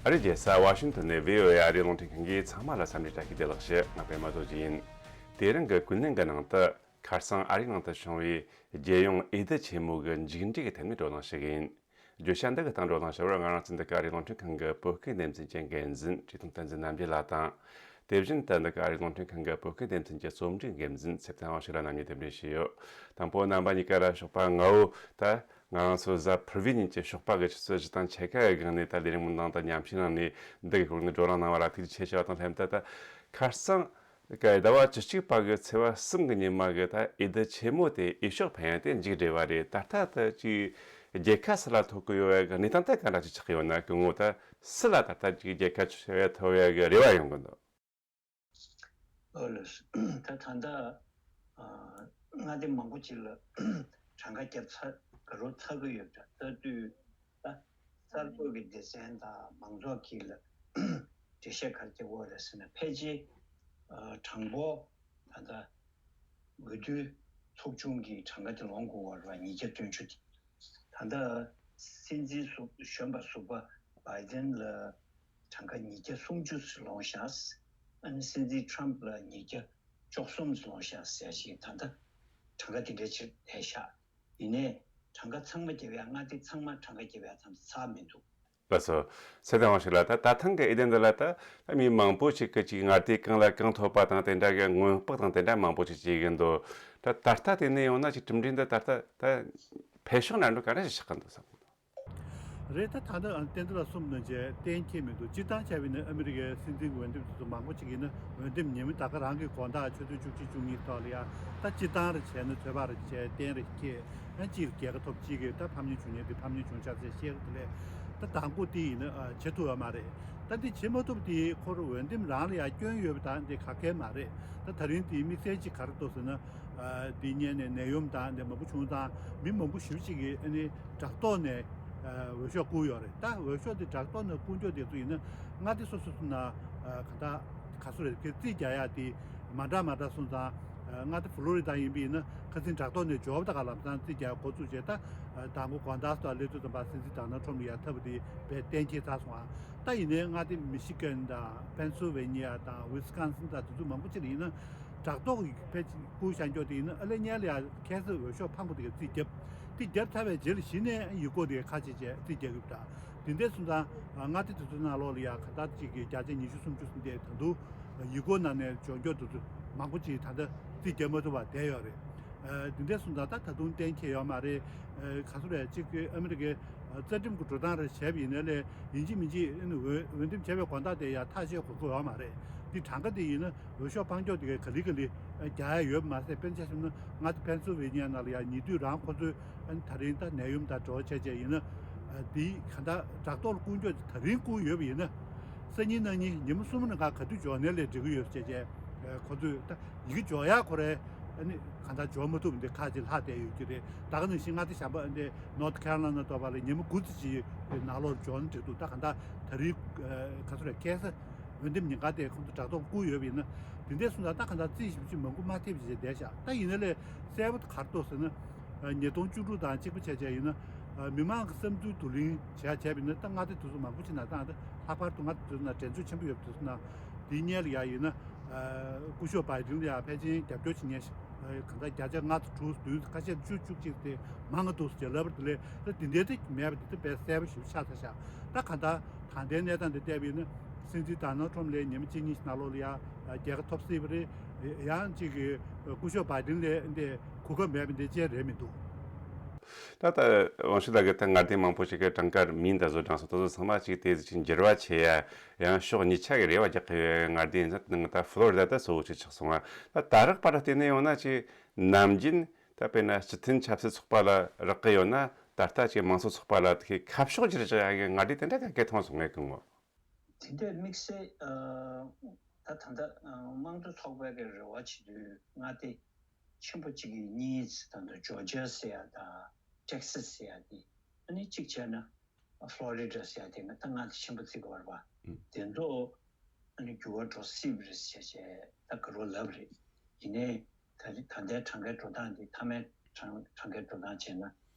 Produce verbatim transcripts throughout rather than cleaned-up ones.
ཨ་རིའི་རྒྱལ་ས་ཝ་ཤིང་ཏོན་ནས་བྷི་ཨོ་ཨེ་ཨ་རིའི་རླུང་འཕྲིན་ཁང་གིས་ཚང་མ་ལ་འཚམས་འདྲི་བཀྲ་ཤིས་བདེ་ལེགས་ཞུ། ང་པད་མ་རྡོ་རྗེ་ཡིན། དེ་རིང་གི་ཀུན་གླེང་གི་ནང་དུ། ཁ་སང་ཨ་རིའི་ནང་དུ་བྱུང་བའི་རྒྱལ་ཡོངས་འོས་བསྡུ་ཆེན་མོ་གི་མཇུག་འབྲས་ཀྱི་ཐད་ནས་བགྲོ་གླེང་ཞུ་གི་ཡིན། བརྗོད་བྱ་འདི་གི་སྟེང་བགྲོ་གླེང་ཞུ་བར་ང་རང་ཚོའི་འདི་ག་ཨ་རིའི་རླུང་འཕྲིན་ཁང་གི་བོད་སྐད་སྡེ་ཚན་གྱི་འགན་འཛིན་བཀྲས་མཐོང་བསྟན་འཛིན་རྣམ་རྒྱལ་ལགས་དང་། དེ་བཞིན་དུ་འདི་ག་ཨ་རིའི་རླུང་འཕྲིན་ཁང་གི་བོད་སྐད་སྡེ་ཚན་གྱི་རྩོམ་སྒྲིག་འགན་འཛིན་ཚེ་བརྟན་དབང་ཕྱུག་ལགས་རྣམ་གཉིས་དེ་འབྲེལ་ཞུས་ཡོད། དང་པོ་རྣམ་པ་གཉིས་ཀ་ལ་ཞོགས་པ་ང་འོ་ད། ང་རང་ཚོ་གཟའ་ཕུར་བུའི་ཉིན་གྱི་ཞོགས་པ་གི་ཆུ་ཚོད་བཞི་དང་ཕྱེད་ཀ་གི་སྒང་ནས་ད་ལས་རིམ་ནང་དང་མཉམ་ཞུགས་གནང་ནས་འདི་གི་སྐོར་ནས་བགྲོ་གླེང་གནང་བ་ལ་ཐུགས་རྗེ་ཆེ་ཞུ་བ་དང་ལྷན་དུ། ད་ཁ་སང་གི་ཟླ་བ་བཅུ་གཅིག་པ་གི་ཚེས་པ་གསུམ་གི་ཉི་མ་གི་ད་འོས་བསྡུ་ཆེན་མོ་དེ་འོས་ཤོག་འཕེན་ཡ་དེ་མཇུག་བསྒྲིལ་བ་རེད། ད་ལྟ་ད་ཅིག་རྒྱལ་ཁ་སུ་ལ་ཐོབ་གི་ཡོད་པའི་གནས་སྟངས་དེ་ག་འདྲ་ཅིག་ཆགས་ཀྱི་ཡོད་ན། སྐུ་ངོ་ད་སུ་ལ་ད་ལྟ་ཅིག་རྒྱལ་ཁ་ཆེ་བ་ཐོབ་ཡ་གི་རེ་བ་ཡོང་གི་འདུག། ཨོ་ལགས། ད་ད་ལྟ་ཨ་མངའ་སྡེ་མང་པོ་ཅིག་ལ་གྲངས་ཀ་བརྒྱབ་ཚར་ག་རོ་ཚར་གི་ཡོད་འདྲ། ལྟ་དུས་ད་གསར་འགོད་ཀྱི་སྡེ་ཚན་དང་མང་ཚོགས་ཀྱིས་ལ་འགྲེལ་བཤད་ག་རེ་བརྒྱབ་ཡོད་རེད་ཟེར་ན། ཕལ་ཆེར་ཨ་གྲངས་འབོར་ད་ལྟ་འོས་བསྡུ་ཚོགས་ཆུང་གི་གྲངས་ཀ་དེ་ལོངས་དགོས་པ་རེད་པ། ཉིས་བརྒྱ་བདུན་ཅུ་དེ། ད་ལྟ་སྲིད་འཛིན་ཟུར་གཞོན་པ་ཟུར་པ་བྷའི་ཌེན་ལ་གྲངས་ཀ་ཉིས་བརྒྱ་སུམ་ཅུ་ལོངས་ཤག། ཨ་ནི་སྲིད་འཛིན་ཊམ་ལ་ཉིས་བརྒྱ་བཅུ་གསུམ་ལོངས་ཤག་ཟེར་ཞིག་ད་ལྟ་གྲངས་ཀ་དེ་འདྲ་ཅིག་བསྡད་ཤག། ཡིན་ནའི་གྲངས་ཀ་ཚང་མ་བརྒྱབ་ཡ། མངའ་སྡེ་ཚང་མ་གྲངས་ཀ་བརྒྱབ་ཡ་ཙམ་ཚར་མི་འདུག། ལགས་སོ། ཚེ་བརྟན་དབང་ཕྱུག་ལགས། ད་ད་ཐེངས་ཀྱི་འོས་བསྡུ་འདི་ལ་ད་ད་མི་མང་པོ་ཞིག་གིས་ཅིག་མངའ་སྡེ་གང་ལ་གང་ཐོབ་པ་དང་དེ་འདྲ་གི་སྔོན་དཔག་དང་དེ་འདྲ་མང་པོ་ཞིག་བྱེད་ཀྱི་འདུག། ད་ད་ལྟ་དེ་ནས་ཡོང་ན་ཅིག་གྲུབ་འབྲས་འདི་ད་ལྟ་ད་འཕེལ་ཕྱོགས་ནང་དུ་ག་འདྲ་ཞིག་ཆགས་ཀྱི་འདུག་བསམ་གྱི་འདུག། རེད། ད་ད་ལྟ་བསྟན་འཛིན་ལགས་གསུངས་ནང་བཞིན་གཏན་འཁེལ་མི་འདུག། སྤྱིར་བཏང་བྱས་པ་ཡིན་ན་ཨ་མི་རི་ཀའི་སྲིད་འཛིན་གྱི་འོས་འདེམས་དེ་ཚོ་མང་པོ་ཅིག་ཡིན་ན་འོས་འདེམས་ཉིན་མོ་ད་ག་རང་གི་དགོང་དག་ཆུ་ཚོད་བཅུ་གཅིག་བཅུ་གཉིས་ཐོག་ལ་ཡ་ད་སྤྱིར་བཏང་རེ་བྱས་ན་ཚོད་དཔག་རེ་བྱས་གཏན་རེ་འཁེལ། ཡང་གཅིག་རྒྱལ་ཁ་ཐོབ། གཅིག་གིས་ད་ཕམ་ཉེས་བྱུང་མཁན་དེ་ཕམ་ཉེས་བྱུང་ཤག་ཟེར་བཤད་གི། དེ་ལས་ད་དང་པོ་དེ་ཡིན་ན་ཨ་བྱེད་ཐུབ་ཡོད་མ་རེད། ད་འདི་བྱེད་མ་ཐུབ་དེ་ཁོར་འོས་འདེམས་རང་ལ་ཡ་སྐྱོན་ཡོད་པ་དང་འདི་ག་གེ་མ་རེད། ད་ད་རིང་དེའི་དམིགས་བསལ་གཅིག་ག་རེ་འདུག་ཟེར་ན། ཨ་དེ་སྔོན་ནས་ནད་ཡམས་དང་འདི་མང་པོ་བྱུང་ཙང་མི་མང་པོ་ཞེ་པོ་ཅིག་གིས་ཨ་ནི་དྲ་ཐོག་ནས་ཨ་འོས་ཤོག་བསྐུར་ཡོད་རེད། ད་འོས་ཤོག་དེ་དྲ་ཐོག་ནས་བསྐུར་རྒྱུ་དེ་ཚོ་ཡིན་ན་མངའ་སྡེ་སོ་སོ་སོ་ན་ཨ་ག་ད་ག་སུ་རེད། དེ་རྩིས་རྒྱག་ཡ་དེ་མ་འདྲ་མ་འདྲ་སོང་ཙང་། ཨ་མངའ་སྡེ་ཕུ་ལོ་རི་ཌ་ཡིན་པ་ཡིན་ན་ཁ་སང་དྲ་ཐོག་ནས་འབྱོར་བ་ད་ག་ལམ་སང་རྩིས་རྒྱག་འགོ་བཙུགས་བྱས། ད་ཨ་དང་པོ་དགོང་དག་སུ་ལ་སླེབས་དུས་ཙམ་པ་སྲིད་འཛིན་ཌོ་ནལ་ཊམ་ལ་ཡ་ཐོབ་པ་དེ་དཔེ་གཏན་འཁེལ་ཚར་སོང་ཨ། ད་ཡིན་ནའི་མངའ་སྡེ་མི་ཤི་གན་དང་པེན་སིལ་ཝེ་ནི་ཡ་དང་ཝི་སི་ཀོན་སིན་དང་དེ་ཚོ་མང་པོ་ཅིག་ལ་ཡིན་ན་དྲ་ཐོག་གི་ཕལ་ཆེར་བསྐུར་བཞག་རྒྱུ་དེ་ཡིན་ན་ཨ་ལེ་ཉལ་ལ་ཡ་ཁ་སང་འོས་ཤོག་ཕངས་པོ་དེ་ག་རྩིས་བརྒྱབ། དེ་བརྒྱབ་ཚར་བའི་རྗེས་ལ་གཞི་ནས་ཡིག་སྐོར་དེ་ཁ་ཕྱེ་བྱས་རྩིས་རྒྱག་གི་ཡོད་པ་འདྲ། དེ་འདྲ་སོང་ཙང་མངའ་སྡེ་དེ་ཚོའི་ནང་ལོགས་ལ་ཡ་ག་ད་ཅིག་གི་བརྒྱ་ཆ་ཉི་ཤུ་སུམ་ཅུ་ཟིན་ཏེ་ད་དུང་ཡིག་སྐོར་ནང་ནས་འབྱོར་རྒྱུ་དེ་ཚོ་མང་པོ་ཅིག་ད་ལྟ་རྩིས་རྒྱག་མ་ཐུབ་པར་བསྡད་ཡོད་རེད། ཨ་དེ་འདྲ་སོང་ཙང་ད་ད་དུང་གཏན་འཁེལ་ཡོད་མ་རེད། ཨ་ག་ཚོད་རེད། གཅིག་གི་ཨ་མི་རི་ཀའི་ཨ་རྩ་ཁྲིམས་ཀྱི་འགྲོ་སྟངས་རེ་བྱས་པ་ཡིན་ན་ལས་ཡིན་གཅིག་མིན་གཅིག་ཨ་ནི་འོས་འོས་འདེམས་བྱས་པའི་དགོང་དག་དེ་ཡང་ཐག་གཅོད་དགོས་ཀྱི་ཡོད་མ་རེད། འདི་གྲངས་ཀ་དེ་ཡིན་ན་འོས་ཤོག་འཕང་རྒྱུ་དེ་ག་ལེ་ག་ལེ་རྒྱག་ཡ་ཡོད་པ་མ་ཟད། དཔེར་ན་ཆ་བཞག་ན་མངའ་སྡེ་པེན་སིལ་ཝེ་ནི་ཡ་ནང་ལ་ཡང་ཉེ་དུས་རང་ཁོ་ཚོས་ཨ་ནི་ད་རིང་ད་ནད་ཡམས་དང་འབྲེལ་བ་བྱས་བྱས་ཡིན་ན། ཨ་འདི་ག་ད་དྲ་ཐོག་ལ་བསྐུར་རྒྱུ་དེ་ད་རིང་བསྐུར་ཡོད་པ་ཡིན་ན། སང་ཉིན་གནངས་ཉིན་ཉི་མ་གསུམ་ནང་ག་ག་དུས་འབྱོར་ནའི་ལས་འགྲིག་གི་ཡོད་ཟེར་བྱས་བྱས་ཨ་ཁོ་ཚོས་ད་ཡི་གེ་འབྱོར་ཡག་ཁོ་རའི་ཨ་ནི་གང་ལྟར་འབྱོར་མ་ཐུབ་པ་འདི་ཁག་ཅིག་ལྷག་བསྡད་ཡོད་ཀྱི་རེད། ད་ག་ནང་བཞིན་མངའ་སྡེ་གཞན་པ་འདི་ནོར་ཐི་ཁེ་རོ་ལའི་ན་ལྟ་བུ་ལ་ཉི་མ་དགུ་ཙམ་ཅིག་ནང་ལོགས་འབྱོར་ན་འགྲིག་འདུག། ད་གང་ལྟར་ད་རེས་ག་ཚོད་རེད། ཁ་སང་འོས་འདེམས་ཉིན་གང་དེ་ཁོང་ཚོ་དྲ་ཐོག་བསྐུར་ཡོད་པ་ཡིན་ན། དེ་འདྲ་སོང་ཙང་ད་གང་ལྟར་རྩིས་ཞིབ་ཅིག་མང་པོ་མ་ཐེབས་ཅིག་བསྡད་ཤག། ད་ཡིན་ན་ལས་གསལ་པོ་ག་རེ་འདུག་ཟེར་ན། ཉིས་སྟོང་བཅུ་དྲུག་དང་གཅིག་པ་བྱས་བྱས་ཡིན་ན། མི་མང་གི་བསམ་ཚུལ་བསྡུ་ལེན་བྱས་བྱས་པ་ཡིན་ན་ད་མངའ་སྡེ་དེ་ཚོ་མང་པོ་ཅིག་ནང་ད་ལྷག་པར་དུ་མངའ་སྡེ་དེ་ཚོ་ནང་འགྲན་རྩོད་ཆེན་པོ་ཡོད་པ་དེ་ཚོ་ནང་དེའི་སྔོན་ལ་ཡ་ཡིན་ན། སྐུ་ཞབས་བྷའི་ཌེན་ལ་ཡང་ཕལ་ཆེར་རྒྱབ་སྐྱོར་བྱེད་མཁན་ཞིག་གང་ལྟར་བརྒྱ་ཆ་ལྔ་དང་དྲུག་བདུན་ཁ་ཤས་བཅུ་བཅུ་གཅིག་དེ་མང་གི་འདུག་ཟེར་ལབ་པ་དེ་ལས་ད་དེ་འདྲའི་དེ་མེད་པ་དེ་ད་དཔེ་གསལ་པོ་ཞིག་ཆགས་ཚར་ཤག། ད་གང་ལྟར་ད་ལྟའི་གནས་སྟངས་དེ་བལྟས་པ་ཡིན་ན་སྲིད་འཛིན་ཌོ་ནལ་ཊམ་ལས་ཉི་མ་གཅིག་གཉིས་ནང་ལོགས་ལ་ཡང་རྒྱལ་ཁ་ཐོབ་སྲིད་པ་རེད། ཡང་གཅིག་གི་སྐུ་ཞབས་བྷའི་ཌེན་ལས་འདི་གོ་སྐབས་མེད་པ་འདི་ཅི་རེད་མི་འདུག། ད་ལྟ་དབང་ཕྱུག་ལགས་ཀྱིས་ད་མངའ་སྡེ་མང་པོ་ཞིག་གི་གྲངས་ཀ་མིང་དང་བཟོ་གྲངས་སོགས་དེ་ཚོ་ཚང་མ་ཅིག་དེ་ཅིག་འགྱུར་བ་ཆེ་ཡ། ཡང་ཕྱོགས་གཉིས་ཆ་གི་རེ་བ་རྒྱག་གི་ཡོད་པའི་མངའ་སྡེ་ཡིན་ཙང་དེ་ནང་ད་ཕུ་ལོ་རི་ཌ་ད་གཙོ་བོ་ཅིག་ཆགས་སོང་ང་། ད་ད་རག་པར་བལྟས་ནས་ཡོང་ན་ཅིག་ནམ་རྒྱུན་ད་དཔེར་ན་སྤྱི་མཐུན་ཆབ་སྲིད་ཚོགས་པ་ལ་རག་གི་ཡོད་ན་ད་ལྟ་ཅིག་མང་གཙོ་ཚོགས་པ་ལ་དེ་ཁ་ཕྱོགས་ཅིག་རེ་བཞག་ཡ་གི་མངའ་སྡེ་དེ་འདྲ་ག་གེ་མཐོང་སོང་ངས་གི་ངོ་། དེ་འདྲའི་དམིགས་བསལ་ཨ་ད་ད་ལྟ་ཨ་དམངས་གཙོ་ཚོགས་པའི་གི་རེ་བ་བྱེད་དུས་མངའ་སྡེ་ཆེན་པོ་གཅིག་གི་གཉིས་ད་ལྟ་ཇོར་ཇི་ཡ་ཟེར་ཡ་དང་ཊེག་སཱ་ཟེར་ཡ་དེ། ཨ་ནི་གཅིག་བྱས་ན་ཕློ་རི་ཌ་ཟེར་ཡ་དེ་ང་ད་མངའ་སྡེ་ཆེན་པོ་བརྩི་གི་ཡོད་རེད་པ། དེ་ཚོ་ཨ་ནི་འགྱུར་བ་འགྲོ་སྲིད་པ་རེད་ཟེར་བྱས་ད་ག་རེ་ལབ་རེད། ཡིན་ནའི་ད་ད་ལྟའི་གྲངས་ཀའི་འགྲོ་སྟངས་དེ་མཐའ་མའི་གྲངས་གྲངས་ཀའི་འགྲོ་སྟངས་བྱས་ན་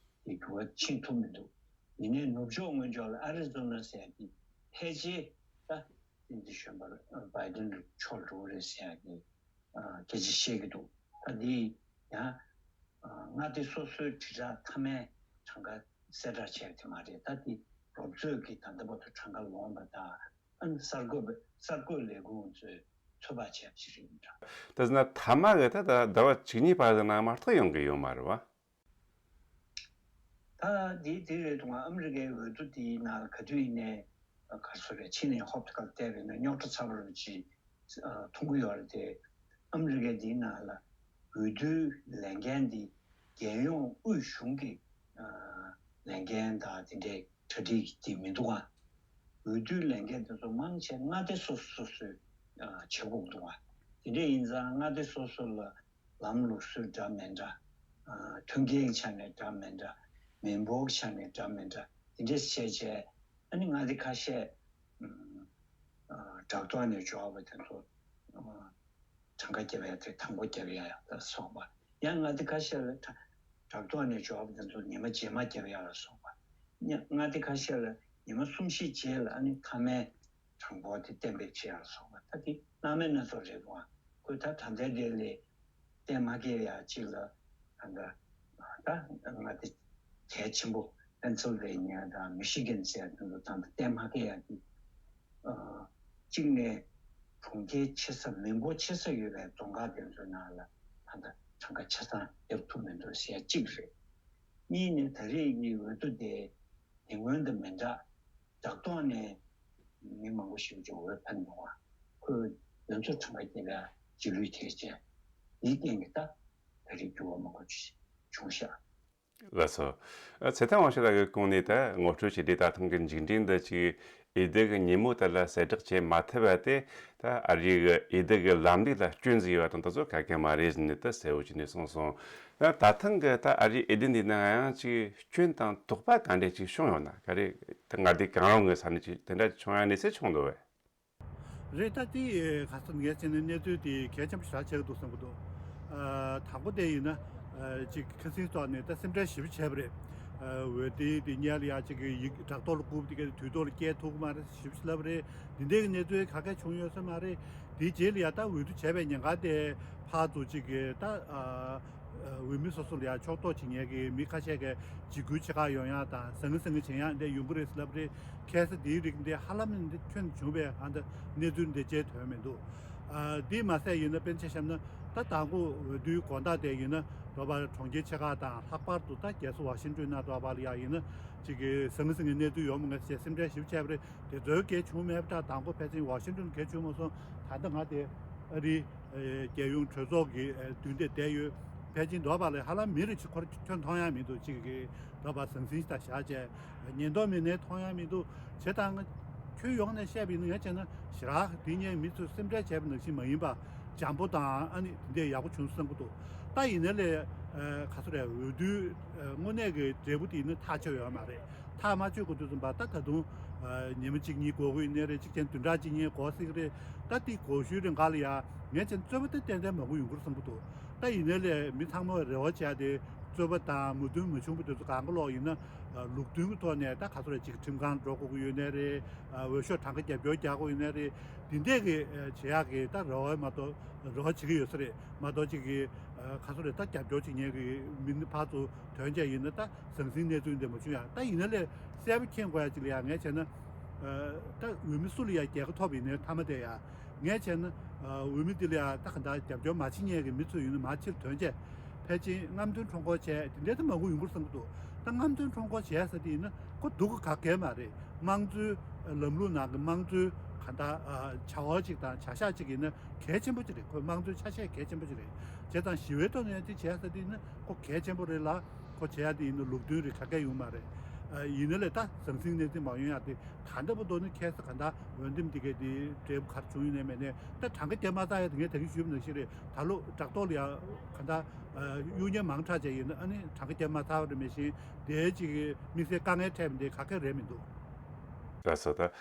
དེ་འགྱུར་བ་ཕྱིན་ཐུབ་མི་འདུག། ཡིན་ནའི་ནུབ་ཕྱོགས་ངོས་ཕྱོགས་ལ་ཨ་རི་ཛོ་ན་ཟེར་ཡ་དེ་ ཕལ་ཆེར་ད་བསྟན་འཛིན་གཞོན་པ་བྷའི་ཌེན་མཆོག་འགྲོ་གི་རེད་ཟེར་ཡག་གི་སྐད་ཆ་བཤད་ཀྱི་འདུག་ད་འདི་ཡང་མངའ་སྡེ་སོ་སོའི་དྲིལ་བསྒྲགས་མཐའ་མའི་གྲངས་ཀ་གསལ་བསྒྲགས་བྱས་པ་དེ་མ་རེད། ད་འདི་རོབ་ཚོད་ཀྱི་ད་ལྟ་བར་དུ་གྲངས་ཀ་ལོངས་པ་དང་། ཨ་ནི་གསར་འགོད་པ་གསར་འགོད་ལས་ཁུངས་ཚོས་ཚོད་དཔག་བྱས་པ་ཞིག་རེད་འདྲ། དེ་ཟེར་ན་མཐའ་མ་གི་ད་ད་ཟླ་བ་བཅུ་གཉིས་བར་གི་ནང་མ་གཏོགས་ཡོང་གི་ཡོད་མ་རེད་བ། ད་འདི་དེ་རེད་འདུག་ཨ་མི་རི་ཀའི་འོས་བསྡུ་དེའི་ནང་ལ་ག་དུས་ཡིན་ནའི་ག་རེ་ཟེར་རེད། ཕྱི་ནས་ཧོབ་ཏེ་ཁ་ལ་བལྟས་པ་ཡིན་ན་རྙོག་དྲ་ཚ་པོ་རེད་པ་ཅིག་མཐོང་གི་ཡོད་རེད་དེ། ཨ་མི་རི་ཀའི་འདིའི་ནང་ལ་འོས་བསྡུའི་ལས་འགན་འདི་རྒྱལ་ཡོངས་དབུས་གཞུང་གི་ལས་འགན་དང་དེ་འདྲའི་གྲ་སྒྲིག་དེ་མི་འདུག་ཨ། འོས་བསྡུའི་ལས་འགན་དེ་ཚོ་མང་ཆེ་མངའ་སྡེ་སོ་སོ་སོ་སོས་བྱེད་དགོས་འདུག་ཨ། དེ་འདྲ་ཡིན་ཙང་མངའ་སྡེ་སོ་སོ་ལ་ལམ་ལུགས་སྲོལ་འདྲ་མི་འདྲ། ཨ། མཐུན་རྐྱེན་གྱི་ཆ་ནས་འདྲ་མི་འདྲ། མི་འབོར་གྱི་ཆ་ནས་འདྲ་མི་འདྲ། དེ་འདྲས་བྱས་བྱས། ཨ་ནི་མངའ་སྡེ་ཁ་ཤས། ཨ། བྲག་ཐོག་ནས་འབྱོར་བ་དེ་ཚོ། ཨ། གྲངས་ཀ་རྒྱབ་ཡ་དེ་དང་པོ་རྒྱབ་ཡ་ལ་སོགས་པ། ཡང་མངའ་སྡེ་ཁ་ཤས་ལ་བྲག་ཐོག་ནས་འབྱོར་བ་དེ་ཚོ་ཉི་མ་རྗེས་མ་རྒྱབ་ཡ་ལ་སོགས་པ། མངའ་སྡེ་ཁ་ཤས་ལ་ཉི་མ་གསུམ་བཞི་རྗེས་ལ་ཨ་ནི་མཐའ་མའི་གྲངས་འབོར་དེ་གཏན་འབེབས་བྱེད་ཡག་སོགས་པ། ད་དེ་སྣང་མེད་སྣ་ཚོགས་རེད་འདུག་ཨ། ཁོས་ད་ད་ལྟའི་དེ་ལས་གཏན་མ་འཁེལ་ཡག་ཅིག་ལ་ད་ལྟ་ད་མངའ་སྡེ་གལ་ཆེན་པོ་པེན་སིལ་ཝེ་ནི་ཡ་དང་མི་ཤི་གན་ཟེར་ཡག་དེ་ཚོ་ད་ལྟ་གཏན་མ་འཁེལ་ཡག་གི། ཨ། གཅིག་ནས་གྲོང་ཁྱེར་ཆེ་ས་མི་འབོར་ཆེ་ས་ཡོད་པའི་རྫོང་ཁག་དེ་ཚོའི་ནང་ལ་ད་ལྟ་གྲངས་ཀ་ཆ་ཚང་རྒྱབ་ཐུབ་མི་འདུག་ཟེར་ཡག་གཅིག་རེད། གཉིས་ནས་ད་རེས་ཀྱི་འོས་བསྡུ་དེ་དེ་སྔོན་དང་མི་འདྲ། བྲག་ཐོག་ནས་མི་མང་པོ་ཞིག་ཅིག་འོས་འཕེན་འདུག་ཨ། ཁོས་དེ་ཚོ་གྲངས་ཀ་རྒྱབ་ཡག་རྗེས་ལུས་ཐེབས་བྱས། འདིའི་རྐྱེན་གྱིས་ད་ད་རེས་འགྱུར་བ་མང་པོ་ཅིག་བྱུང་ཤག། ལགས་སོ། ཨ། ཚེ་བརྟན་དབང་ཕྱུག་ལགས་ཀྱི་ཁོངས་ནས་ད་ངོ་སྤྲོད་བྱས་དུས་ད་ཐེངས་ཀྱི་མཇུག་འབྲས་འདི་ཅིག་འོས་བསྡུ་གི་ཉིན་མོ་དེ་ལ་གསལ་བསྒྲགས་བྱེད་མ་ཐུབ་པ་དེ་ད་ཨ་རིའི་འོས་བསྡུ་གི་ལམ་ལུགས་ལ་སྐྱོན་ཟིག་ཡོད་པ་དང་དེ་ཚོ་ག་གེ་མ་རེད་ཟེར་ནས་ད་གསལ་བོ་བྱས་ནས་གསུངས་སོང་། ད་ད་ཐེངས་ཀྱི་ད་ཨ་རིའི་འོས་བསྡུ་འདི་ནང་ཡང་ཅིག་སྐྱོན་དང་དོགས་པ་ག་འདྲས་ཅིག་བྱུང་ཡོད་ན། ག་རེ་ད་མངའ་སྡེ་གང་རུང་གི་ས་ནས་ཅིག་དེ་འདྲ་བྱུང་ཡག་གནས་ཚུལ་བྱུང་འདུག་བས། རེད། ད་དེ་ག་ཚོད་ངས་བྱས་ན་གནས་ཚུལ་དེ་གལ་ཆེན་པོ་ཞེ་དྲག་ཆགས་ཀྱི་འདུག་བསམ་གྱི་འདུག་ཨ། དང་པོ་དེ་ཡིན་ན། ཨ། ཅིག་ཁ་སང་ཐོག་ནས་ད་སེམས་ཁྲལ་ཞེ་པོ་བྱས་པ་རེད། ཨ། འོས་བསྡུ་དེ་སྔོན་ལ་ཡ་ཅིག་གི་ཡིག་བྲག་ཐོག་ལ་བསྐུར་བ་དེ་ག་དུས་ཐོག་ལ་སྐྱེལ་ཐུབ་ཀྱི་མ་རེད་ཞེ་པོ་ཅིག་ལབ་པ་རེད། འདི་འདྲའི་གནས་ཚུལ་ག་གེ་བྱུང་ཡོད་ས་མ་རེད། དེའི་རྗེས་ལ་ཡ་ད་འོས་བསྡུ་བྱས་པའི་ཉེན་ཁ་དེ་ཕར་ཚུར་ཅིག་གི་ད། ཨ། འོས་མི་སོ་སོ་ལ་ཡ་ཕྱོགས་གཏོགས་བྱེད་མཁན་གྱི་མི་ཁ་ཤས་ཀྱིས་འཇིགས་སྐུལ་བྱེད་ག་ཡོང་ཡག་དང་ཟང་ངེ་ཟིང་ངེ་བྱེད་ཡག་འདི་འདྲ་ཡོང་གི་རེད་ཟེར་ལབ་རེད། ཁ་སང་འདིའི་རིགས་འདི་ཧ་ལམ་འདི་ཁྱོན་བྱུང་བའི་ཨ་འདི་གནས་ཚུལ་འདི་བྱས་དོན་མི་འདུག་ཨ། འདི་མ་ཟད་ཡིན་ན་དཔེར་ན་ཆ་བཞག་ན་ད་དང་པོ་འོས་བསྡུའི་དགོང་དག་དེ་ཡིན་ན་འདོད་པ་གྲོང་ཁྱེར་ཆེ་ཁག་དང་ལྷག་པར་དུ་ད་རྒྱལ་ས་ཝ་ཤིང་ཏོན་ནང་འདོད་པ་ལ་ཡ་ཡིན་ན་ཅིག་གི་ཟང་ངེ་ཟིང་ངེ་གནས་ཚུལ་ཡོང་མི་ངེས་ཟེར་སེམས་ཁྲལ་ཞེ་པོ་བྱས་པ་རེད། དེ་ཚོའི་གལ་བྱུང་མེད་པ་འདྲ། དང་པོ་ཕལ་ཆེར་ཝ་ཤིང་ཏོན་གལ་བྱུང་མ་སོང་། ད་ལྟ་ང་དེ་ཨ་རི་ཨེ་རྒྱལ་ཡོངས་གྲོས་ཚོགས་ཀྱི་ཨེ་མདུན་དེ་བསྡད་ཡོད། ཕལ་ཆེར་འདོད་པ་ལས་ཧ་ལམ་མི་རེ་གཅིག་ཁོ་རང་ཁྱོན་མཐོང་ཡག་མི་འདུག་ཅིག་གི་འདོད་པ་ཟང་ཟིང་ཞིག་དང་བཞག་བྱས་ཉེན་རྟོག་མི་སྣས་མཐོང་ཡག་མི་འདུག་བྱས་ཙང་ཁྱོན་ཡོངས་ནས་བཤད་པ་ཡིན་ན་ངས་བྱས་ན་ཞེ་དྲག་འདི་ཉིད་མི་ཚོས་སེམས་ཁྲལ་བྱས་པ་ནང་བཞིན་མ་ཡིན་པ། འཇམ་པོ་དང་ཨ་ནི་དེ་འདྲས་ཡག་པོ་བྱུང་བསམ་གྱི་འདུག་ད་ཡིན་ནའི་ལས་ཨ་ག་ཚོད་རེད། འོས་བསྡུའི་ཨ་དངོས་གནས་ཀྱི་འབྲས་བུ་དེ་ཡིན་ན་ཐག་ཆོད་ཡོད་མ་རེད། ཐག་མ་ཆོད་གོ་དུས་ཙམ་པ་ད་ད་དུང་ཨ་ཉི་མ་གཅིག་གཉིས་འགོར་གྱི་ཡོད་ནའི་རེད། གཅིག་ཀྱང་བདུན་ཕྲག་གཅིག་གཉིས་འགོར་སྲིད་ཀྱི་རེད། ད་དེ་འགོར་ཤུལ་རིང་ག་ལ་ཡ་ངས་བྱས་ན་རྩོད་པ་དེ་ཏན་ཏན་མང་པོ་ཡོང་གི་རེད་བསམ་གྱི་འདུག་ད་ཡིན་ནའི་ལས་མི་ཚང་མས་རེ་བ་བྱས་ཏེ་རྩོད་པ་དང་མོས་མཐུན་མ་བྱུང་བ་དེ་ཚོ་གང་ག་ལོག་ཡིན་ན་ལུགས་མཐུན་གྱི་ཐོག་ནས་ད་ག་ཚོད་རེད། ཅིག་ཁྲིམས་ཁང་འགྲོ་དགོས་ཀྱི་ཡོད་ནའི་རེད། འོས་ཤོག་གྲངས་ཀ་རྒྱབ་སྐྱོར་རྒྱག་དགོས་ཡོད་ནའི་རེད། དེ་འདྲས་ཀྱི་བྱེད་ཡག་གི་ད་རེ་བ་མ་གཏོགས་རེ་བ་བྱེད་ཀྱི་ཡོད་ས་རེད་མ་གཏོགས། ཅིག་གི་ག་ཚོད་རེད། ད་རྒྱབ་སྐྱོར་བྱེད་མཁན་གྱི་མི་སྣ་ཕར་ཚུར་ཐོན་བྱས་ཡིན་ན་ད་ཟང་ཟིང་གནས་ཚུལ་འདི་མ་བྱུང་ཡ། ད་ཡིན་ན་ལས་གསལ་པོ་མཁྱེན་དགོས་ཡ་ཅིག་ལ་ཡ་ངས་བྱས་ན་ད་འོས་མི་སུ་ལ་ཡ་རྒྱལ་ཁ་ཐོབ་ཡིན་ནའི་མཐའ་མ་དེ་ཡ་ངས་བྱས་ན་འོས་མི་འདི་ལ་ཡ་ད་ག་འདྲ་རྒྱབ་སྐྱོར་མ་བྱེད་མཁན་གྱི་མི་ཚོ་ཡིན་ན་མར་ཕྱིར་ཐོན་བྱས་ཕལ་ཆེར་རྔམ་སྟོན་ཁྲོམ་སྐོར་བྱས་དེ་འདྲའི་ད་མང་པོ་ཡོང་གི་རེད་བསམ་གྱི་འདུག་ད་རྔམ་སྟོན་ཁྲོམ་སྐོར་བྱས་ཟེར་དེ་ཡིན་ན་ཁོ་སྡུག་ག་ག་གེ་མ་རེད། དམངས་གཙོའི་ལམ་ལུགས་ནང་གི་དམངས་གཙོའི་ག་འདྲ་བྱ་བ་ཅིག་དང་བྱ་གཞག་ཅིག་ཡིན་ན་གལ་ཆེན་པོ་ཅིག་རེད། ཁོ་དམངས་གཙོའི་ཆ་ཤས་གལ་ཆེན་པོ་ཅིག་རེད། བྱས་ཙང་ཞི་བའི་ཐོག་ནས་དེ་བྱས་ཟེར་དེ་ཡིན་ན་ཁོ་གལ་ཆེན་པོ་རེད་ལ། ཁོ་བྱས་ཡ་དེ་ཡིན་ན་ལུགས་མཐུན་རེད། ག་གེ་ཡོང་མ་རེད། ཨ། ཡིན་ན་ལས་ད་ཟང་ཟིང་གནས་ཚུལ་མ་ཡོང་ཡ་དེ་ད་ལྟ་བར་དུ་ནི་ཁ་སང་ག་འདྲ་འོས་འདེམས་དེ་གའི་དེ་འབྲས་བུ་ག་རེ་བྱུང་ཡོད་ནའི་མེད་ནའི་ད་གྲངས་ཀ་རྒྱབ་མ་ཚར་ཡ་དེ་ངས་ད་གིན་ཞུས་པ་ནང་བཞིན་རེད། ད་ལོ་བྲག་ཐོག་ལ་ཡ་ག་འདྲ་གཡུག་ཉེས་མང་དྲགས་བྱས་ཡིན་ན་ཨ་ནི་གྲངས་ཀ་རྒྱབ་མ་ཚར་བ་རེད། མེད་བཞིན་དེའི་ཅིག་དམིགས་བསལ་དཀའ་ངལ་འཕྲད་པ་འདི་ག་གེ་རེད་མི་འདུག་ལགས་སོ། ད་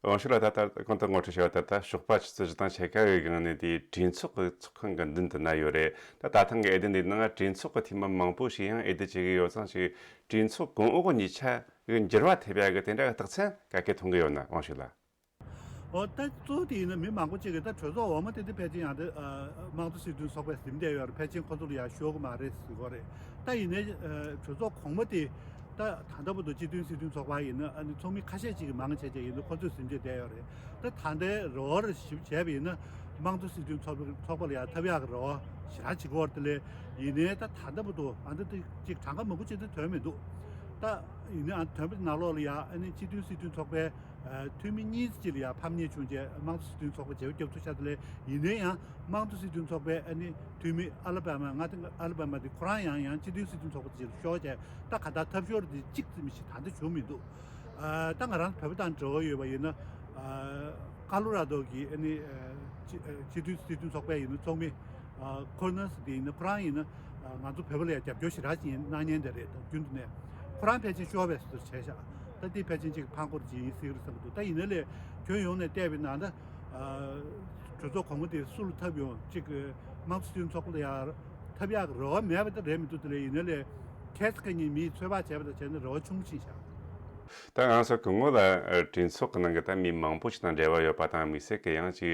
དབང་ཕྱུག་ལགས་ད་ལྟ་གོང་དུ་ངོ་སྤྲོད་བྱས་པ་ལྟར་ད་ཞོགས་པ་ཆུ་ཚོད་བཞི་དང་ཕྱེད་ཀ་གི་སྒང་ནས་དེའི་གྲོས་ཚོགས་ཀྱི་ཚོགས་ཁང་གི་མདུན་དུ་ན་ཡོད་རེད། ད་ད་ཐེངས་ཀྱི་འོས་བསྡུ་འདིའི་ནང་གྲོས་ཚོགས་ཀྱི་འཐུས་མི་མང་པོ་ཞིག་ཡང་འོས་བསྡུ་བྱེད་ཀྱི་ཡོད་ཙང་ཞིག་གྲོས་ཚོགས་གོང་འོག་གི་གཉིས་ཆ་གི་འགྱུར་བ་ཐེབས་ཡག་གི་དེ་འདྲ་གི་རྟགས་མཚན་ག་གེ་མཐོང་གི་ཡོད་ན། དབང་ འོ་ད་གཙོ་བོ་དེ་ཡིན་ན་མི་མང་པོ་ཅིག་གིས་ད་གྲོས་ཚོགས་འོག་མ་དེ་དེ་ཕལ་ཆེར་ཡང་དེ་དམངས་གཙོ་སྲིད་དོན་ཚོགས་པས་ཟིན་བསྡད་ཡོད་རེད། ཕལ་ཆེར་ཁོ་ཚོ་ལ་ཡང་ཤོར་གི་མ་རེད་ཟེར་གི་རེད། ད་ཡིན་ནའི་གྲོས་ཚོགས་གོང་མ་དེ་ད་ད་ལྟ་བར་དུ་སྤྱི་མཐུན་སྲིད་དོན་ཚོགས་པ་ཡིན་ན་ཨ་ནི་ཚོགས་མི་ཁ་ཤས་ཅིག་གིས་མང་ཆེ་ཆེ་ཡིན་ན་ཁོ་ཚོས་ཟིན་བྱས་བསྡད་ཡོད་རེད། ད་ད་ལྟའི་རེ་བ་རེ་ཞིབ་བྱས་པ་ཡིན་ན་དམངས་གཙོ་སྲིད་དོན་ཚོགས་པ་ཚོགས་པ་ལ་ཡང་ཐབས་ཡག་གི་རེ་བ་ཞེ་དྲག་བྱེད་ཀྱི་ཡོད་རེད། དེ་ལས་ཡིན་ནའི་ད་ད་ལྟ་བར་དུ་ཨ་འདི་དེ་ཅིག་གྲངས་ཀ་མང་པོ་ཅིག་དེ་ཐོན་མི་འདུག་ད་ཡིན་ནའི་ཨ་ཐོན་པའི་ནང་ལོགས་ལ་ཡང་ཨ་ནི་སྤྱི་མཐུན་སྲིད་དོན་ཚོགས་པའི་འཐུས་མི་གཉིས་ཅིག་ལ་ཡང་ཕམ་ཉེས་བྱུང་རྗེས་དམངས་གཙོ་སྲིད་དོན་ཚོགས་པ་བརྗེ་པོ་བརྒྱབ་ཐུབ་ཤག་དེ་ལས་ཡིན་ནའི་ཡང་དམངས་གཙོ་སྲིད་དོན་ཚོགས་པའི་ཨ་ནི་འཐུས་མི་ཨ་ལ་པ་མ་ང་དང་ཨ་ལ་པ་མ་དེ་ཁོ་རང་ཡང་ཡང་སྤྱི་མཐུན་སྲིད་དོན་ཚོགས་པ་དེ་ཅིག་ལ་ཤོར་བྱས་ད་ག་ད་ཐབས་ཤོར་དེ་གཅིག་ཙམ་ཞིག་ད་ལྟ་བྱུང་མི་འདུག་ཨ་ད་ང་རང་བོད་པ་དང་འབྲེལ་བ་ཡོད་པ་ཡིན་ན་ཨ་ཀ་ལོ་ར་རྡོ་གི་ཨ་ནི་ཨ་སྤྱི་སྤྱི་མཐུན་སྲིད་དོན་ཚོགས་པའི་ཡིན་ན་ཚོགས་མི་ཨ་ཁོར་ནས་དེ་ཡིན་ན་ཁོ་རང་ཡིན་ན་ཨ་ང་ཚོ་བོད་པ་ལ་ཡང་རྒྱབ་སྐྱོར་ཞེ་དྲག་ཅིག་ཡིན་གནང་མཁན་དེ་རེད། ད་རྒྱུན་དུ་ནས་ཁོ་རང་ཕལ་ཆེར་ཤོར་བའི་བཟོ་འདྲ་བྱས་ཤག་ད་འདི་ཕལ་ཆེར་ཅིག་ཕངས་སྐོར་ཅིག་ཡིན་སྲིད་ཀྱི་རེད་བསམ་གྱི་འདུག་ད་ཡིན་ན་ལས་ཁྱོན་ཡོངས་ནས་བལྟས་པ་ཡིན་ན་ད་ཨ་གྲོས་ཚོགས་གོང་མ་དེ་སུ་ལ་ཐབས་ཡོང་ཅིག་དམངས་གཙོ་སྲིད་དོན་ཚོགས་པ་ལ་ཡང་ཐབས་ཡག་གི་རེ་བ་མེད་པ་ད་རེད་མི་འདུག་དེ་ལས་ཡིན་ན་ལས་ཁྱེད་ཚོ་ཁ་ཉིན་མིས་ཚོད་དཔག་བྱས་པ་དང་བྱས་ན་རེ་བ་ཆུང་ཕྱིན་ཤག་ད་ང་ཚོ་སྐུ་ངོ་ལ་ཨ་གྲོས་ཚོགས་ཀྱི་ནང་གི་ད་མི་མང་པོ་ཞིག་དང་འབྲེལ་བ་ཡོད་པ་དང་དམིགས་བསལ་གྱི་ཡང་ཅིག་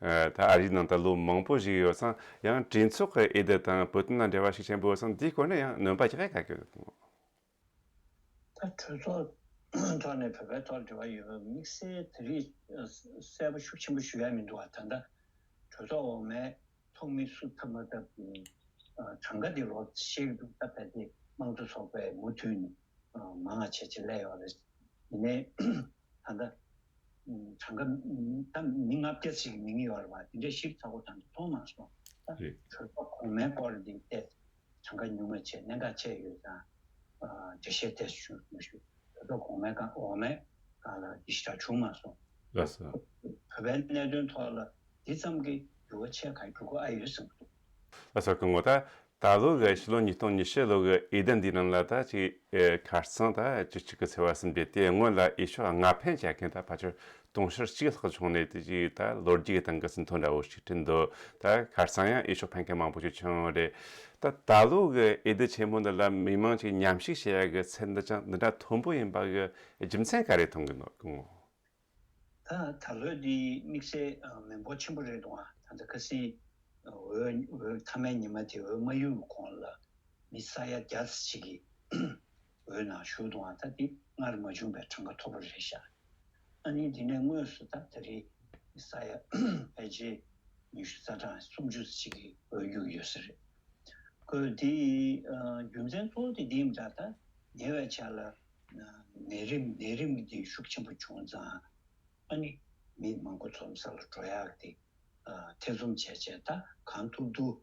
ཨ་ད་ཨ་རིའི་ནང་ད་ལོ་མང་པོ་ཞིག་ཡོད་ཙང་ཡང་གྲོས་ཚོགས་ཀྱི་འོས་བསྡུ་དང་བོད་དོན་ལ་འབྲེལ་བ་ཞིག་ཆེན་པོ་ཡོད་ཙང་འདིའི་སྐོར་ནས་ཡང་སྣོན་པ་རྒྱག་ག་གི་ཡོད། ད་གྲོས་ཚོགས་ཐོག་ནས་བོད་པའི་ཐོག་འབྲེལ་བ་ཡོད་པའི་དམིགས་བསལ་དེ་རིང་གསལ་པོ་ཤུགས་ཆེན་པོ་ཞུ་ཡ་མི་འདུག་བ། ད་ལྟ་གྲོས་ཚོགས་འོག་མའི་ཚོགས་མི་སུ་ཐོབ་མ་ཐོབ་ཀྱི་གྲངས་ཀ་འདི་ལོ་ཤེས་ཀྱི་འདུག་ད་ཕལ་ཆེར་དམངས་གཙོ་ཚོགས་པས་མུ་མཐུད་ནས་མང་བ་བྱས་བྱས་སླེབས་ཡོད་རེད། ཡིན་ནའི་ད་ལྟ་གྲངས་ཀ་ད་མི་ལྔ་བརྒྱ་ཞིག་མིང་ཡོད་རེད་བ། དེ་འདྲའི་ཞིབ་ཚགས་པོ་ད་ལྟ་མཐོང་མ་སོང་། ད་རེད། གྲོས་ཚོགས་གོང་མའི་སྐོར་འདི་བལྟས། གྲངས་ཀ་ཉུང་བ་བྱས་གནད་འགག་ཆེ་ཡོད་ཙང་། ཨ་འགྲེལ་བཤད་ཏོག་ཙམ་ཞུ་ཞུ། ད་ལྟ་གོང་མའི་སྒང་འོག་མའི་སྒང་ལ་འདི་ཞེ་དྲག་བྱུང་མ་སོང་། ལགས་སོ། བོད་པའི་གནད་དོན་ཐོག་ལ་འདི་ཙམ་གྱི་འགྱུར་བ་ཆེ་གང་འགྱུར་གི་ཨ་ཡོད་བསམ་གྱི་འདུག་ལགས་སོ། སྐུ་ངོ་ད་ད་ལོ་གི་ཕྱི་ལོ་ཉིས་སྟོང་ཉི་ཤུ་ལོ་གི་འོས་བསྡུ་འདིའི་ནང་ལ་ད་ཅིག་ཨེ་ཁ་སང་ད་བཅུ་གཅིག་གི་ཚེས་པ་ཟིན་པའི་དེའི་སྔོན་ལ་འོས་ཤོག་ལྔ་འཕེན་བྱས་མཁན་ད་ཕལ་ཆེར་དུང་ཕྱུར་གཅིག་ལྷག་བྱུང་ནས་དེ་ཅིག་ད་ལོ་རྒྱུས་ཀྱི་སྟེང་གི་ཟིན་ཐོ་འདྲ་བོ་ཞིག་བྲིས་འདུག་ད་ཁ་སང་ཡང་འོས་ཤོག་འཕེན་མཁན་མང་པོ་ཞིག་བྱུང་ཡོད་རེད། ད་ད་ལོ་གི་འོས་བསྡུ་ཆེན་མོ་འདི་ལ་མི་མང་ཅིག་མཉམ་ཞུགས་བྱེད་ཡ་གི་ཚད་འདི་ཅང་འདི་འདྲ་མཐོན་པོ་ཡིན་པ་གི་རྒྱུ་མཚན་ག་རེ་མཐོང་གི་འདུག་གོ། ད་ད་ལོ་འདི་དམིགས་བསལ་མི་འབོར་ཆེན་པོ་རེད་འདུག་ཨ་ད་ལྟ་ཁ་སང་འོས་འོས་མཐའ་མའི་ཉི་མ་དེ་འོས་མ་ཡོད་གོང་ལ་མི་ས་ཡ་བརྒྱ་ཙམ་ཅིག་གིས་འོས་ནང་ཞུགས་འདུག་ཨ་ད་འདི་སྔར་མ་བྱུང་བའི་གྲངས་ཀ་མཐོ་པོ་རེད་ཤག་ཨ་ནི་འདི་ནས་དངོས་སུ་ད་ད་རེས་ས་ཡ་ཕལ་ཆེར་ཉི་ཤུ་རྩ་གྲངས་སུམ་ཅུ་ཅིག་གིས་འོས་བླུགས་ཡོད་ས་རེད། ཁོས་འདི་ཨ་རྒྱུ་མཚན་གཙོ་བོ་དེ་འདི་ཡིན་པ་འདྲ། ད་ཉེ་བའི་ཆར་ལ་ཨ་ནད་རིམས་ནད་རིམས་འདི་ཤུགས་ཆེན་པོ་བྱུང་ཙང་ཨ་ནི་མི་མང་པོ་འཛོམས་ས་ལ་འགྲོ་ཡག་དེ་ཨ་ཐེ་ཚོམ་བྱས་བྱས་ད་གང་ཐུབ་ཐུབ་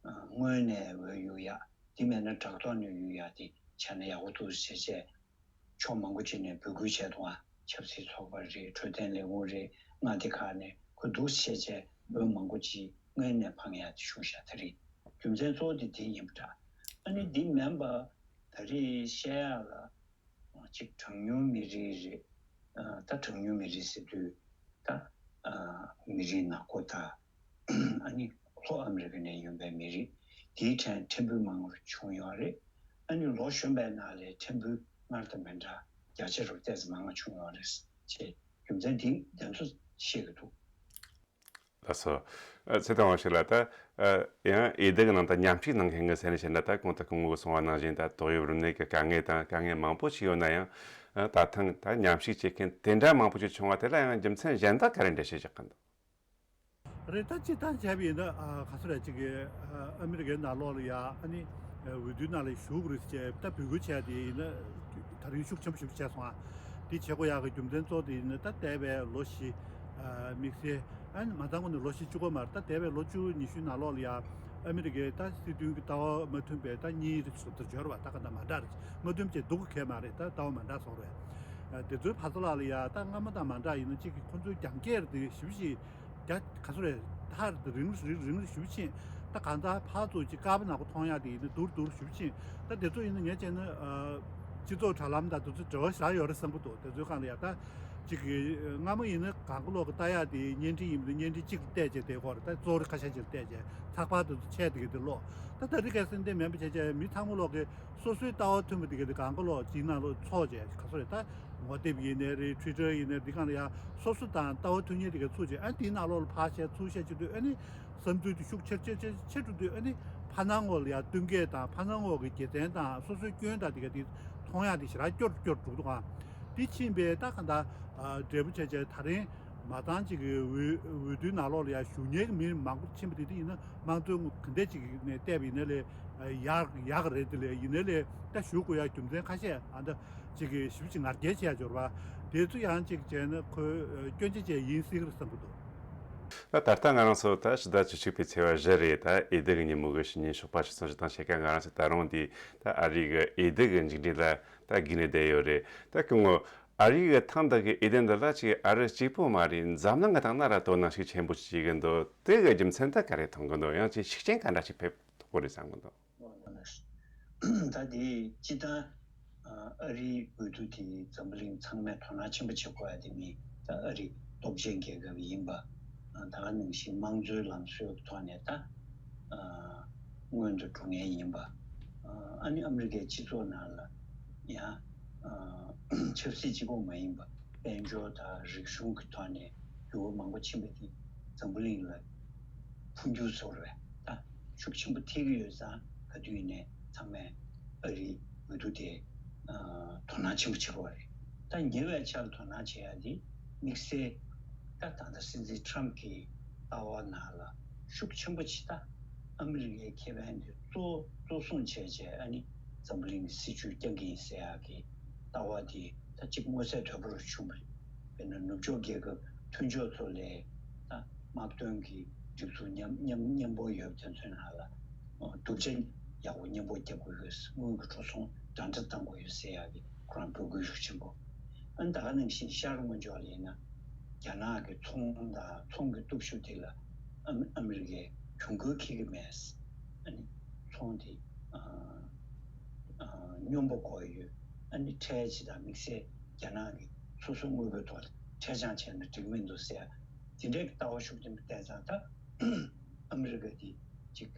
ཨ་སྔོན་ནས་འོས་གཡུག་ཡག་དེ་མེད་ན་དྲ་ཐོག་ནས་གཡུག་ཡག་དེ་བྱས་ན་ཡག་པོ་འདུག་ཟེར་བྱས། ཕྱོགས་མང་པོ་ཅིག་ནས་འབོད་སྐུལ་བྱས་འདུག་ཨ། ཆབ་སྲིད་ཚོགས་པ་རེད། འཕྲོད་བསྟེན་ལས་ཁུངས་རེད། མངའ་སྡེ་ཁག་ནས་ཁོ་འདུག་བྱས་བྱས་འོས་མང་པོ་ཅིག་སྔོན་ནས་འཕང་ཡག་དེ་ཞུ་བཞག་ད་རེས་རྒྱུ་མཚན་གཙོ་བོ་དེ་དེ་ཡིན་པ་འདྲ། ཨ་ནི་འདི་མིན་པ་ད་རེས་བཤད་ཡག་ལ་ཅིག་གྲངས་ཉུང་མི་རིགས་རེད། ཨ་ད་གྲངས་ཉུང་མི་རིགས་ཟེར་དུས་ད་ཨ་མི་རིགས་ནག་པོ་དང་། ཨ་ནི་ལྷོ་ཨ་མི་རི་ཀ་ནས་ཡོང་པའི་མི་རིགས་དེའི་གྲས་ཕྲན་བུ་མང་རུ་བྱུང་ཡོད་རེད། ཨ་ནི་ལོ་གཞོན་པའི་ནང་ལས་ཕྲན་བུ་སྔར་དང་མི་འདྲ་བརྒྱ་ཆ་རུ་ཏོག་ཙམ་མང་བ་བྱུང་ཡོད་རེད་ཅེས་རྒྱུ་མཚན་འདི་འདི་ཚོ་ཤེས་ཀྱི་འདུག་ལགས་སོ། ཨ་ཚེ་དང་བ་ཞིག་ལ་ད་ཨ་ཡང་འོས་བསྡུ་གི་ནང་ད་མཉམ་ཞུགས་གནང་མཁན་གི་ས་ནས་བཤད་ན་ད་གོང་དུ་སྐུ་ངོ་གིས་གསུངས་པ་ནང་བཞིན་ད་ཏོག་དབྱིབས་རིམས་ནད་ཀྱི་དཀའ་ངལ་དང་དཀའ་ངལ་མང་པོ་ཞིག་ཡོད་ན་ཡང་ཨ་ད་ཐེངས་ད་མཉམ་ཞུགས་བྱེད་མཁན་དེ་འདྲ་མང་པོ་ཞིག་བྱུང་བ་དེ་ལ་ཡང་རྒྱུ་མཚན་གཞན་དག་ག་རེ་འགྲེལ་བཤད་རྒྱག་གི་འདུག་རེད། ད་སྤྱིར་བཏང་བྱས་པ་ཡིན་ན་ཨ་ག་ཚོད་རེད་ཅིག་གི་ཨ་ཨ་མི་རི་ཀའི་ནང་ལོགས་ལ་ཡ་ཨ་ནི་འོས་བསྡུའི་ནང་ལ་ཞུགས་དགོས་རེད་ཅེས་ད་འབོད་སྐུལ་བྱས་ཏེ་ཡིན་ན་ད་རིང་ཤུགས་ཆེན་པོ་ཞིག་བྱས་སོང་ཨ། དེ་བྱེད་དགོས་ཡག་གི་རྒྱུ་མཚན་གཙོ་བོ་དེ་ཡིན་ན་ད་འདས་པའི་ལོ་བཞི་ཨ་དམིགས་བསལ་ཨ་ནི་མ་ཚང་ཁོ་ནས་ལོ་བཞི་བཅུ་གོ་མར་ད་འདས་པའི་ལོ་བཅུ་ཉི་ཤུའི་ནང་ལོགས་ལ་ཡ་ཨ་མི་རི་ཀའི་ད་སྲིད་དོན་གྱི་ལྟ་བ་མ་མཐུན་པའི་ད་གཉིས་རེ་ཟུང་དུ་འབྱོར་བ་ད་ག་ད་མ་འདྲ་རེད། མ་མཐུན་བྱས་སྡུག་གི་གལ་མ་རེད། ད་ལྟ་བ་མ་འདྲ་སོང་རེད། ཨ་དེ་ཚོའི་བར་མཚམས་ལ་ཡ་ད་སྔ་མ་དང་མ་འདྲ་ཡིན་ན་གཅིག་གི་ཁོ་ཚོའི་རྒྱང་སྐྱེད་དེ་ཞིབ་ཞིབ་རྒྱ་ག་ཚོད་རེད། ད་རིང་རིང་རིང་རིང་ཞུ་ཕྱིན་ད་གང་ལྟར་ཕར་ཚུར་ཅིག་དཀར་པོ་ནག་པོ་མཐོང་ཡག་དེ་ཡིན་ན་སྡུག་སྡུག་ཞུ་ཕྱིན་ད་དེ་ཚོ་ཡིན་ན་ངས་བྱས་ན་ཨ་སྤྱི་ཚོགས་དྲ་ལམ་དང་དེ་ཚོ་འབྲེལ་བ་ཞེ་དྲག་ཡོད་རེད་བསམ་གྱི་འདུག་དེ་ཚོའི་སྒང་ལ་ཡ་ད་ ཅིག་གི་སྔ་མོ་ཡིན་ན་གང་ག་ལོག་གི་ལྟ་ཡག་དེ་བརྙན་འཕྲིན་ཡིན་པ་དེ་བརྙན་འཕྲིན་གཅིག་ལ་བལྟས་བྱས་བསྡད་ཀྱི་ཡོད་རེད། ད་གཙོ་བོ་ཁ་ཤས་ཅིག་ལ་བལྟས་བྱས་ཚགས་པར་དེ་ཚོ་ཆད་དེ་གི་དེ་ཀློག་ད་ད་རེས་ཁ་སང་དེ་མིན་པ་བྱས་བྱས་མི་ཚང་མ་ལོག་གི་སོ་སོའི་ལྟ་བ་མཐུན་པ་དེ་གི་དེ་གང་ག་ལོག་ཅིག་ནང་ལོག་ཚོགས་བྱས་ག་ཚོད་རེད། ད་ངོ་དེབ་ཡིན་ནའི་རེད། ཊུའི་ཊར་ཡིན་ནའི་རེད། འདི་གང་ལ་ཡང་སོ་སོ་དང་ལྟ་བ་མཐུན་མཁན་དེ་གི་ཚུགས་བྱས། ཨ་ནི་དེའི་ནང་ལོག་ལ་ཕར་བཤད་ཚུར་བཤད་བྱེད་དུས་ཨ་ནི་བསམ་ཚུལ་དེ་ཤུགས་ཆེར་ཆེར་ཆེར་ཆེར་འགྲོ་དུས་ཨ་ནི་ཕར་ནང་ངོ་ལ་ཡང་བསྟུན་མཁན་དང་ཕར་ནང་ངོ་གི་དགེ་མཚན་དང་སོ་སོའི་སྐྱོན་དང་དེ་ག་དེ་མཐོང་ཡག་དེ་ཞེ་དྲག་སྐྱོ་རུ་སྐྱོ་རུ་འགྲོ་གི་འདུག་ཨ། དེ་ཕྱིན་པས་ད་ག་འདྲ་འབྲས་བུ་ཆེ་ཆེ་ད་རིང་མ་ཚང་ཅིག་གི་འོས་འོས་བསྡུའི་ནང་ལོགས་ལ་ཡང་ཞུགས་མཁན་གྱི་མི་མང་པོ་ཕྱིན་པ་དེ་དེ་ཡིན་ན་དམངས་གཙོའི་ངོས་ག་འདྲ་ཅིག་ནས་བལྟས་པ་ཡིན་ན་ལས་ཡག་ཡག་རེད། དེ་ལས་ཡིན་ན་ལས་ད་ཞུགས་དགོས་ཡག་རྒྱུ་མཚན་ཁ་ཤས་ཨ་འདྲ་ཅིག་གི་ཞིབ་ཅིག་ང་རྒྱལ་བྱེད་ཡག་འབྱོར་བ་དེ་ཚོ་ཡང་ཅིག་བྱས་ན་ཁོའི་སྐྱོན་ཆ་ཅིག་ཡིན་སྲིད་ཀྱི་རེད་བསམ་གྱི་འདུག་ད་ད་ལྟ་ང་རང་ཚོ་ད་ཕྱི་ཟླ་བཅུ་གཅིག་པའི་ཚེས་པ་བཞི་རེད། ད་འོས་བསྡུ་གི་ཉིན་མོ་གི་ཕྱི་ཉིན་ཞོགས་པ་ཆུ་ཚོད་བཞི་དང་ཕྱེད་ཀ་ང་རང་ཚོ་ད་རུང་འདི་ད་ཨ་རི་གི་འོས་བསྡུ་གི་མཇུག་འབྲས་ལ་ད་སྒུག་ནས་བསྡད་ཡོད་རེད། ད་སྐུ་ངོ་ཨ་རི་གི་ཐེངས་འདི་གི་འོས་བསྡུ་འདི་ལ་ཅིག་ཨ་རི་གཅིག་པོ་མ་རེད། འཛམ་གླིང་གི་ཐོག་ན་ར་དོ་སྣང་ཤུགས་ཆེན་པོ་བྱེད་ཀྱི་འདུག་དེ་གི་རྒྱུ་མཚན་ད་ག་རེ་མཐོང་གི་འདུག་ཡང་ཅིག་ཤུགས་རྐྱེན་ག་འདྲ་ཞིག་ཕེབས་ཐུབ་ཀྱི་རེད་བསམ་གྱི་འདུག་ད་དེ་སྤྱིར་བཏང་ཨ་རིའི་འོས་བསྡུ་དེ་འཛམ་བུ་གླིང་ཚང་མས་དོ་སྣང་ཆེན་པོ་བྱེད་དགོས་ཡ་དེ་ནི་ད་ཨ་རི་སྟོབས་ཆེན་རྒྱལ་ཁབ་ཡིན་པ། ད་ག་ནང་བཞིན་དམངས་གཙོའི་ལམ་སྲོལ་གྱི་ཐོག་ནས་ད་ཨ་སྔོན་དུ་འགྲོ་མཁན་ཡིན་པ། ཨ་ནི་ཨ་མི་རི་ཀའི་སྤྱི་ཚོགས་ནང་ལ་ཡང་ཨ་ཆབ་སྲིད་གཅིག་པོ་མ་ཡིན་པ་དཔལ་འབྱོར་དང་རིག་གཞུང་གི་ཐོག་ནས་འགྱུར་བ་མང་པོ་ཕྱིན་པ་དེ་འཛམ་བུ་གླིང་ལ་འཕོ་འགྱུར་བཟོ་རུ་བས་ད་ཤུགས་ཆེན་པོ་ཐེབས་ཀྱི་ཡོད་ཙང་། ག་དུས་ཡིན་ནའི་ཚང་མས་ཨ་རིའི་འོས་བསྡུ་དེ་ཨ་དོ་སྣང་ཆེན་པོ་བྱེད་དགོས་རེད། ད་ཉེ་བའི་ཆར་དོ་སྣང་བྱེད་ཡ་དེ་དམིགས་བསལ་ད་ད་ལྟ་སྲིད་འཛིན་ཁྲམ་གྱི་ལྟ་བ་ནང་ལ་ཤུགས་ཆེན་པོ་ཅིག་ད་ཨ་མི་རི་ཀའི་ཁེ་ཕན་དེ་གཙོ་གཙོ་བཟུང་བྱས་བྱས་ཨ་ནི་འཛམ་བུ་གླིང་གི་སྲིད་བྱུས་བསྐྱང་གི་ཡིན་ཟེར་ཡ་གི་ལྟ་བ་དེ་ད་གཅིག་མངོན་གསལ་དོད་པོ་རུ་བྱུང་བ་རེད། དཔེར་ན་ནུབ་ཕྱོགས་རྒྱལ་ཁབ་མཐུན་ཕྱོགས་ཚོ་ལས་ད་དམག་དོན་གྱི་སྒྲིག་འཛུགས་མཉམ་མཉམ་མཉམ་པོ་ཡོད་པ་དེ་ཚོའི་ནང་ལ་ཨ་གདུང་སེམས་ཡག་པོ་མཉམ་པོ་རྒྱབ་དགོས་ཡོད། དངུལ་གྱི་འགྲོ་སོང་འདྲ་འདྲ་གཏང་དགོས་ཡོད་ཟེར་ཡག་གི་ཁོ་རང་འབོད་སྐུལ་ཤུགས་ཆེན་པོ། ཨ་ནི་ད་ག་ནང་བཞིན་ཤར་ལྷོ་ཕྱོགས་ལ་ཡིན་ན་རྒྱ་ནག་གི་ཚོང་དང་ཚོང་གི་སྟོབས་ཤུགས་དེ་ལ་ཨ་མི་ཨ་མི་རི་ཀས་གྱོང་གུན་འཁྱེར་གྱི་མེད། ཨ་ནི་ཚོང་དེ་ཨ་ཨ་སྙོམས་པོ་འགྲོ་ཡི་ཡོད། ཨ་ནི་ཁྲལ་ཇི་ལྟར་དམིགས་བསལ་རྒྱ་ནག་གི་སོ་སོ་དངོས་པོའི་ཐོག་ལ་ཁྲལ་འཇང་བྱས་ན་འགྲིག་མི་འདུག་ཟེར་དེ་འདྲའི་ལྟ་བ་ཤུགས་ཆེན་པོ་བསྟན་ཙང་། ད་ཨ་མི་རི་ཀ་དེ་གཅིག་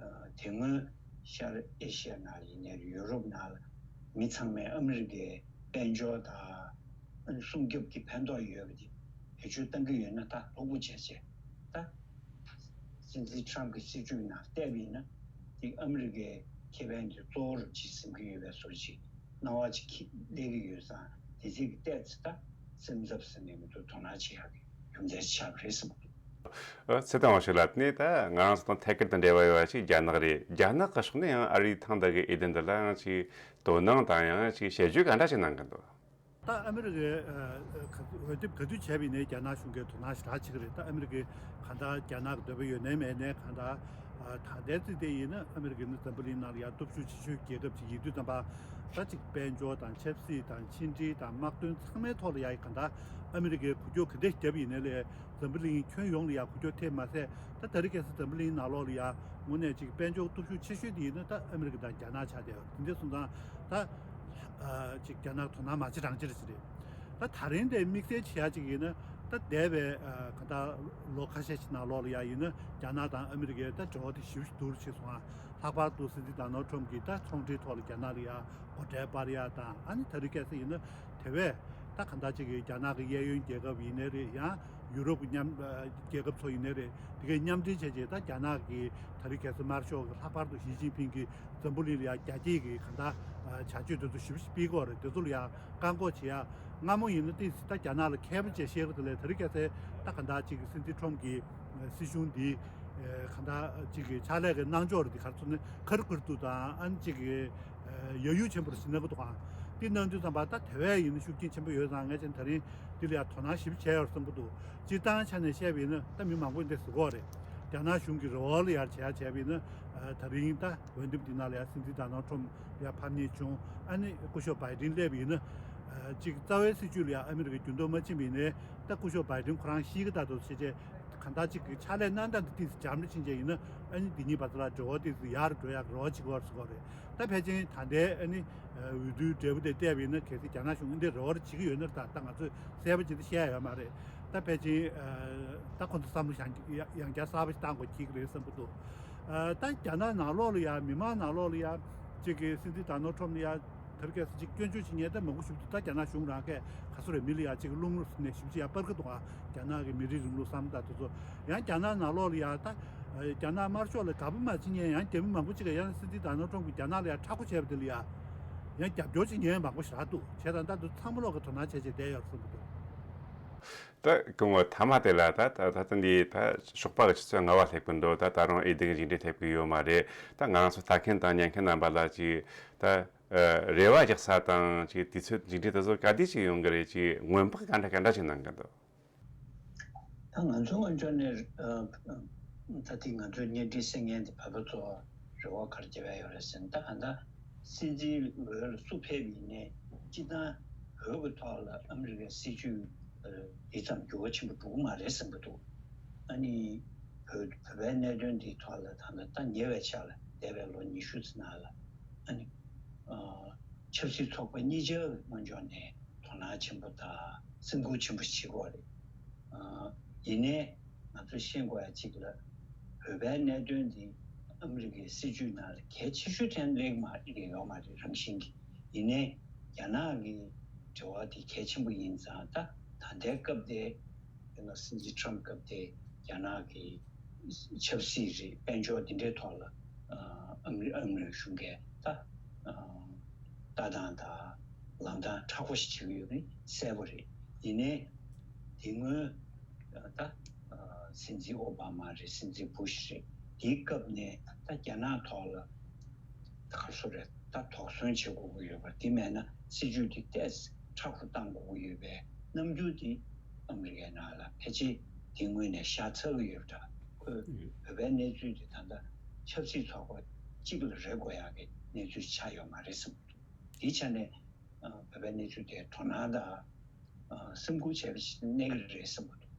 ཨ་དེ་སྔོན་ཤར་ཨེ་ཤི་ཡ་ནང་ལ་ཡིན་ནའི་ཡུ་རོབ་ནང་ལ་མི་ཚང་མས་ཨ་མི་རི་ཀའི་དཔལ་འབྱོར་དང་སྲུང་སྐྱོབ་ཀྱི་ཕན་ཐོགས་ཡོད་པ་དེ་བེད་སྤྱོད་གཏང་གི་ཡོད་ན་ད་ལྷུག་པོ་བྱས་བྱས་ད། སྲིད་འཛིན་ཁྲམ་གྱི་སྲིད་བྱུས་ནང་བལྟས་པ་ཡིན་ན། དེ་ཨ་མི་རི་ཀའི་ཁེ་ཕན་དེ་གཙོ་བོར་ཅིག་འཛིན་གྱི་ཡོད་པའི་བཟོ་ཅིག་སྣང་བ་ཅིག་སླེབས་ཀྱི་ཡོད་ཙང་། དེ་ཚིག་གི་བལྟས་ཚེ་ད་སེམས་འཚབ་ཟེར་ནས་མི་འདུག་དོ་སྣང་བྱེད་ཡག་གི་རྒྱུ་མཚན་ཆགས་པ་རེད་བསམ་གྱི་འདུག་ཨ་ཚེ་དང་བ་ཞིག་ལ་ནི་ད་ང་རང་ཚོ་དང་ཐད་ཀར་དུ་འབྲེལ་བ་ཡོད་པ་ཅིག་རྒྱ་ནག་རེད། རྒྱ་ནག་གི་ཕྱོགས་ནས་ཡང་ཨ་རིའི་ཐེངས་འདི་གི་འོས་བསྡུ་འདི་ལ་ཡང་ཅིག་དོ་སྣང་དང་ཡང་ཅིག་དཔྱད་བརྗོད་ག་འདྲ་ཞིག་གནང་གི་འདུག་ད་ཨ་མི་རི་ཀའི་ཨ་ཨ་འོས་འདེམས་ག་དུས་བྱས་པ་ཡིན་ནའི་རྒྱ་ནག་གཞུང་གིས་དོ་སྣང་ཞེ་དྲག་བྱེད་ཀྱི་རེད། ད་ཨ་མི་རི་ཀའི་གང་ལྟར་རྒྱ་ནག་གི་འདོད་པ་ཡོད་ནའི་མེད་ནའི་གང་ལྟར་ཨ་ད་ལྟའི་ཚིག་དེ་ཡིན་ན་ཨ་མི་རི་ཀ་ནི་འཛམ་བུ་གླིང་ནང་ལ་ཡ་སྟོབས་ཤུགས་ཆེ་ཤོས་རྒྱལ་ཁབ་ཅིག་ཡིན་དུས་ཙམ་པ། ད་ཅིག་དཔལ་འབྱོར་དང་ཆབ་སྲིད་དང་ཕྱི་འབྲེལ་དང་དམག་དོན་ཚང་མའི་ཐོག་ལ་ཡ་གང་ལྟར་ཨ་མི་རི་ཀས་འགུལ་སྐྱོད་ག་འདྲས་བརྒྱབ་ཡིན་ནའི་ལས་འཛམ་བུ་གླིང་ཁྱོན་ཡོངས་ལ་ཡ་འགུལ་སྐྱོད་ཐེབས་མ་ཟད། ད་ད་རེས་ཁ་སང་འཛམ་བུ་གླིང་ནང་ལོགས་ལ་ཡ་དངོས་གནས་ཅིག་དཔལ་འབྱོར་སྟོབས་ཤུགས་ཆེ་ཤོས་དེ་ཡིན་ན་ད་ཨ་མི་རི་ཀ་དང་རྒྱ་ནག་ཆགས་བསྡད་ཡོད། དེ་འདྲ་སོང་ཙང་ད། ཨ་ཅིག་རྒྱ་ནག་དོ་སྣང་མ་བྱེད་རང་བྱེད་ཅིག་རེད། ད་ད་རིང་དེ་དམིགས་བསལ་བྱེད་ཡ་ཅིག་ཡིན་ན། ད་འདས་པའི་ཨ་ག་ད་ལོ་ཁ་ཤས་ཤིག་ནང་ལོགས་ལ་ཡ་ཡིན་ན་རྒྱ་ནག་དང་ཨ་མི་རི་ཀའི་ད་འབྲེལ་བ་དེ་ཞེ་པོ་ཅིག་སྡུག་རུ་ཕྱིན་སོང་ང་། ལྷག་པར་དུ་སྲིད་འཛིན་ཌོ་ནལ་ཁྲམ་གྱིས་ད་ཚོང་འབྲེལ་ཐོག་ལ་རྒྱ་ནག་ལ་ཡ་སྒོ་ཁྲལ་སྤར་ཡ་དང་། ཨ་ནི་ད་རེས་ཁ་སང་ཡིན་ན་དེ་བས་ད་ག་ད་ཅིག་རྒྱ་ནག་གི་གཡས་གཡོན་རྒྱལ་ཁབ་ཡིན་ནའི་རེད། ཡང་ཡུ་རོབ་ཀྱི་མཉམ་ཨ་རྒྱལ་ཁབ་ཚོ་ཡིན་ནའི་རེད། དེ་གའི་མཉམ་འབྲེལ་བྱས་རྗེས་ད་རྒྱ་ནག་གི་ད་རེས་ཁ་སང་དམར་ཤོག་གི་ལྷག་པར་དུ་ཞི་ཅིན་ཕིང་གིས་འཛམ་བུ་གླིང་ལ་ཡ་རྒྱ་སྐྱེད་ཀྱི་གང་ལྟར་བྱ་སྤྱོད་དེ་ཚོ་ཞེ་པོ་ཅིག་སྤེལ་གྱི་ཡོད་རེད། དེ་ཚོ་ལ་ཡ་བཀག་འགོག་བྱེད་ཡ། སྔ་མོ་ཡིན་ན་ཏོག་ཙམ་ད་རྒྱ་ནག་ལ་མཁས་པོ་བྱས་བཤད་ཀྱི་འདུག་ལས། ད་རེས་ཁ་སང་ད་གང་ལྟར་ཅིག་སྲིད་འཛིན་ཁྲོམ་གྱི་སྲིད་གཞུང་འདི་གང་ལྟར་ཅིག་གི་ཕྱག་ལས་ཀྱི་གནང་ཕྱོགས་རེད། དེ་ག་རེ་ཟེར་ན་ཁ་རུ་ཁ་རུ་དུ་དང་། ཨ་ནི་ཅིག་གི་ཡ་ཡུལ་ཆེན་པོར་ཟིན་ན་གི་འདུག་ག་དེ་གནང་དུས་ཙམ་པ་ད་དེ་བས་ཡིན་ན་ཤུགས་རྐྱེན་ཆེན་པོ་ཡོད་ཙང་། ངས་ཅན་ད་རིང་འདི་ལ་ཡ་དོ་སྣང་ཞིབ་བྱས་ཡོད་བསམ་གྱི་འདུག་སྤྱིར་བཏང་ཆ་ནས་བཤད་པ་ཡིན་ན་ད་མི་མང་པོས་འདི་ཟེར་གྱི་ཡོད་རེད། རྒྱ་ནག་གཞུང་གི་རེ་བ་ལ་ཡར་བྱས་ཡ་བྱས་པ་ཡིན་ན། ད་རིང་ད་འོས་འདེམས་འདི་ནང་ལ་ཡ་སྲིད་འཛིན་ཌོ་ནལ་ཁྲམ་ཡ་ཕམ་ཉེས་བྱུང་། ཨ་ནི་སྐུ་ཞབས་བྷའི་ཌེན་སླེབས་པ་ཡིན་ན། ཅིག་རྩ་བའི་སྲིད་བྱུས་ལ་ཡ་ཨ་མི་རི་ཀའི་འགྱུར་ལྡོག་མ་ཕྱིན་པ་ཡིན་ནའི། ད་སྐུ་ཞབས་བྷའི་ཌེན་ཁོ་རང་ཤི་གི་ད་དུ་བྱས་རྗེས་ གང་ལྟར་ཅིག་གི་ཕྱག་ལས་གནང་སྟངས་དེ་ཏིས་འཇམ་རེ་ཕྱིན་ཆད་ཡིན་ན། ཨ་ནི་འདི་གཉིས་བར་དུ་ལ་འབྲེལ་བ་ཏིས་ཡར་འགྲོ་ཡག་རེ་བ་ཅིག་བར་སུ་གོ་རེད། ད་ཕལ་ཆེར་ད་ལྟའི་ཨ་ནི་འོས་བསྡུའི་འབྲས་བུ་དེ་བལྟས་པ་ཡིན་ན། གལ་སྲིད་རྒྱ་ནག་གཞུང་འདི་རེ་བ་རེ་བྱེད་ཀྱི་ཡོད་ན་རེད། ད་ད་ང་ཚོས་གསལ་པོ་ཅིག་ཏུ་བཤད་ཡོད་མ་རེད། ད་ཕལ་ཆེར་ད་ཁོ་ཚོ་བསམ་བློ་ཡང་ཡང་བསྐྱར་གསར་པ་ཞིག་བཏང་དགོས་ཀྱི་རེད་བསམ་གྱི་འདུག་ད་རྒྱ་ནག་ནང་ལོགས་ལ་ཡ་མི་མང་ནང་ལོགས་ལ་ཡ་གཅིག་གི་སྲིད་འཛིན་ཌོ་ནལ་ཊམ་ལ་ཡ་དེར་སྐད་ཆ་ཅིག་སྐྱོན་བརྗོད་ཅིག་ཉན་ད་མང་པོ་ཞིག་འདུག་ད་རྒྱ་ནག་གཞུང་རང་གིས་ག་ཚོད་རེད། མི་ལ་ཡ་གཅིག་རླུང་ནས་ཞིབ་ཅིག་ཡ་སྤར་གི་འདུག་ཨ། རྒྱ་ནག་གི་མི་རིགས་རིང་ལུགས་བསམ་ད་དེ་ཚོ། ཡང་རྒྱ་ནག་ནང་ལོགས་ལ་ཡ་ད་རྒྱ་ནག་དམར་ཤོག་ལ་དགའ་པོ་མ་བྱེད་མཁན་ཡང་རྒྱ་མི་མང་པོ་ཅིག་གིས་ཡང་སྲིད་འཛིན་ཌོ་ནལ་ཊམ་གྱིས་རྒྱ་ནག་ལ་ཡ་མཁྲེགས་པོ་བྱས་པ་དེ་ལ་ཡ་ཡང་རྒྱབ་སྐྱོར་ཅིག་ཉན་མང་པོ་ཞིག་རག་འདུག་བྱས་ཙང་ད་དུང་ཚང་མ་ལོག་གི་དོ་སྣང་བྱས་བྱས་བསྡད་ཡོད་བསམ་གྱི་འདུག་ད་སྐུ་ངོ་མཐའ་མ་དེ་ལ་ད་ད་ད་ལྟ་འདི་ད་ཞོགས་པ་གི་ཆུ་ཚོད་ལྔ་པ་སླེབས་ཀྱི་འདུག་ད་ད་རུང་འོས་བསྡུ་གི་མཇུག་འབྲས་སླེབས་ཀྱི་ཡོད་མ་རེད། ད་ང་རང་ཚོ་ལྟ་མཁན་དང་ཉན་མཁན་རྣམ་པ་ལ་ཅིག་ད་རེ་བ་རྒྱག་ས་དང་ཅིག་དུས་ཚོད་མཇུག་འབྲས་དེ་ཚོ་ག་དུས་ཅིག་ཡོང་གི་རེད། ཅིག་སྔོན་དཔག་ག་འདྲ་ག་འདྲ་ཅིག་གནང་གི་འདུག་ད་ང་ཚོ་དངོས་འབྱོར་ནས་ཨ་ད་ལྟའི་ང་ཚོའི་བརྙན་འཕྲིན་གསན་མཁན་དེ་བོད་པ་ཚོ་རེ་བ་ག་རེ་བརྒྱབ་ཡ་ཡོད་རེད་ཟེར་ན། ད་གང་ལྟར་སྲིད་འཛིན་འོས་ལ་སུ་ཕེབས་ཡིན་ནའི་སྤྱིར་བཏང་བོད་ཀྱི་ཐོག་ལ་ཨ་མི་རི་ཀའི་སྲིད་ཇུས་འདི་ཙམ་འགྱུར་བ་ཆེན་པོ་འགྲོ་གི་མ་རེད་བསམ་གྱི་འདུག་ཨ་ནི་བོད་བོད་པའི་གནད་དོན་འདིའི་ཐོག་ལ་ད་ལྟ་ད་ཉེ་བའི་ཆར་ལ་འདས་པའི་ལོ་ཉི་ཤུ་ཙམ་ནང་ལ་ཨ་ནི་ཨ་ཆབ་སྲིད་ཚོགས་པ་གཉིས་ཆར་དངོས་འབྱོར་ནས་དོ་སྣང་ཆེན་པོ་དང་སེམས་ཁུར་ཆེན་པོ་བྱེད་དགོས་རེད། ཨ་ཡིན་ནའི་ང་ཚོས་ཤེས་དགོས་ཡ་གཅིག་ལ། བོད་པའི་གནད་དོན་འདི་ཨ་མི་རི་ཀའི་སྲིད་ཇུས་ནང་ལ་གལ་ཆེ་ཤོས་དྲན་སླེབས་མ་སླེབས་ཡོད་མ་རེད་རང་བཞིན་གྱིས། ཡིན་ནའི་རྒྱ་ནག་གི་འབྲེལ་བ་དེ་གལ་ཆེན་པོ་ཡིན་ཙང་། ད་ད་ལྟའི་སྐབས་དེ་ཡིན་ན་སྲིད་འཛིན་ཊམ་སྐབས་དེ་རྒྱ་ནག་གི་ཆབ་སྲིད་རེད། དཔལ་འབྱོར་འདི་འདྲའི་ཐོག་ལ་ཨ་མི་རི་ཨ་མི་རི་གཞུང་གིས་ད་ཨ་ལྟ་སྟངས་དང་ལངས་སྟངས་མཁྲེགས་པོ་ཞིག་བྱེད་ཀྱི་ཡོད་མེད་གསལ་པོ་རེད། ཡིན་ནའི་དེ་སྔོན་ད་སྲིད་འཛིན་ཨོ་བྷ་མ་རེད། སྲིད་འཛིན་བུ་ཤ་རེད། དེའི་སྐབས་ནས་ད་རྒྱ་ནག་ཐོག་ལ་ད་ག་རེ་ཟེར་དགོས་རེད། ད་དོགས་ཟོན་བྱེད་དགོས་ཀྱི་ཡོད་པ་དེ་མེད་ན་སྲིད་ཇུས་དེ་ཏོག་ཙམ་མཁྲེགས་པོ་བཏང་དགོས་ཀྱི་ཡོད་པའི་རྣམ་འགྱུར་དེ་ཨ་མི་རི་ཀའི་ནང་ལ་ཕལ་ཆེར་དེ་སྔོན་ནས་ཤར་ཚར་གྱི་ཡོད་པ་འདྲ། ཁོས་བོད་པའི་གནས་ཚུལ་དེ་ད་ལྟ་ཆབ་སྲིད་ཚོགས་པ་གཅིག་ལ་རེ་དགོས་ཡག་གི་གནས་ཚུལ་ཆགས་ཡོད་མ་རེད་བསམ་གྱི་འདུག་དེའི་ཆ་ནས་ཨ་བོད་པའི་གནས་ཚུལ་དེ་དོ་སྣང་དང་ཨ་སེམས་ཁུར་བྱས་པ་ཞིག་གནས་ཀྱི་རེད་བསམ་གྱི་འདུག་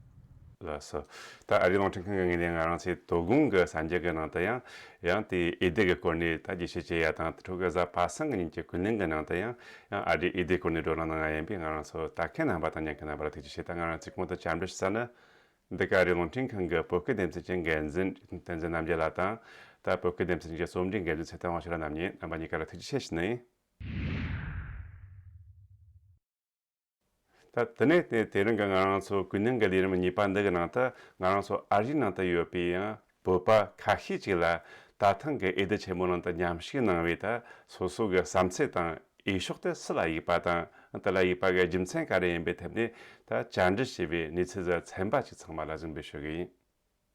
ལགས་སོ། ད་ཨ་རིའི་རླུང་འཕྲིན་ཁང་གི་ངོས་ནས་ང་རང་ཚོའི་དོ་དགོང་གི་གསར་འགྱུར་གྱི་ནང་དུ་ཡང་ཡང་དེའི་འོས་བསྡུ་གི་སྐོར་ནས་ད་རྒྱས་བཤད་བྱེད་ཡ་དང་། དེ་འཕྲོ་གི་གཟའ་པ་སངས་ཀྱི་ཉིན་གྱི་ཀུན་གླེང་གི་ནང་དུ་ཡང་ཡང་ཨ་རིའི་འོས་བསྡུའི་སྐོར་ནས་བགྲོ་གླེང་གནང་ཡ་ཡིན་པས། ང་རང་ཚོ་ལྟ་མཁན་རྣམ་པ་དང་ཉན་མཁན་རྣམ་པ་ལ་ཐུགས་རྗེ་ཆེ། ད་ང་རང་ཚོས་གོང་དུ་བཅར་འདྲི་ཞུ་ས་ནི། འདི་ག་ཨ་རིའི་རླུང་འཕྲིན་ཁང་གི་བོད་སྐད་སྡེ་ཚན་གྱི་འགན་འཛིན་བསྟན་འཛིན་རྣམ་རྒྱལ་ལགས་དང་། ད་བོད་སྐད་སྡེ་ཚན་གྱི་རྩོམ་སྒྲིག་འགན་འཛིན་ཚེ་བརྟན་དབང་ཕྱུག་རྣམ་གཉིས། རྣམ་པ་གཉིས་ཀ་ལ་ཐུགས་རྗེ་ཆེ་ཞུ་ནི་ཡིན། ད་དེ་ནས་དེ་དེ་རིང་གི་ང་རང་ཚོ་ཀུན་གླེང་གི་ལས་རིམ་གཉིས་པ་འདི་གི་ནང་དུ་ང་རང་ཚོ་ཨ་རིའི་ནང་དུ་ཡོད་པའི་ཡང་བོད་པ་ཁ་ཤས་ཅིག་ལ་ད་ཐེངས་ཀྱི་འོས་བསྡུ་ཆེན་མོ་ནང་དུ་མཉམ་ཞུགས་གནང་བའི་ད་སོ་སོ་གི་བསམ་ཚུལ་དང་འོས་ཤོག་དེ་སུ་ལ་ཡིག་པ་དང་། དེ་ལ་ཡིག་པ་གི་རྒྱུ་མཚན་ག་རེ་ཡིན་པའི་ཐད་ནས་ད་བཅར་འདྲི་བྱས་པའི་གནས་ཚུལ་ཚན་པ་ཅིག་ཚང་མ་ལ་གཟིགས་འབུལ་ཞུ་གི་ཡིན།